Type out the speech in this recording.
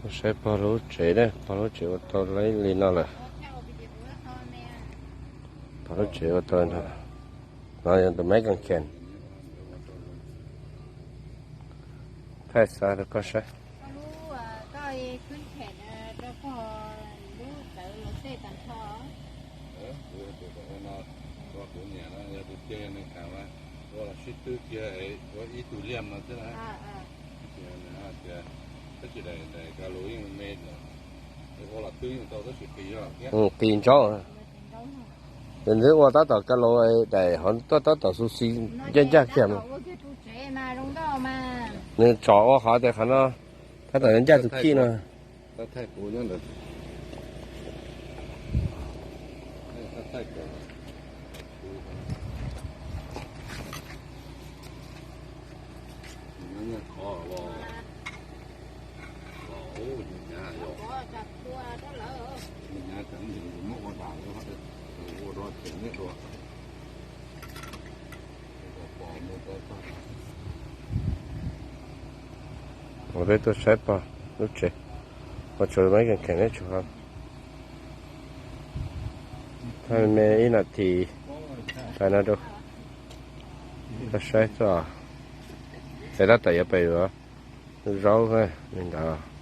Saib pog lub tsev na, pog lub tsev ua tau li no lawm. Pog lub tsev ua tau no, no yog tus Mexican. Thaij xa rau koj saib. Ua tus niam no yog tus cia nws kam ua los sib twb kiag ua ib tug liam no xwb na. Tias tab sis daim, daim ka lus yeej me, ua los twb yeej tau tab sis qis zog thiab. Qis ntsaub. Ces nws ua tab tom ka lus, daim hov tuaj tab tom xu xi ncaj ncaj kiag. Nws tsom ua qhov tias qhov no tab tom ncaj tus khij no. Ua peb tuaj saib pog lub tsev, ua tsuav Mexican neb tsuas thaij me ib nas this pais no rau koj saib txog. Ces tab tom yuav pem zaub li ntawd.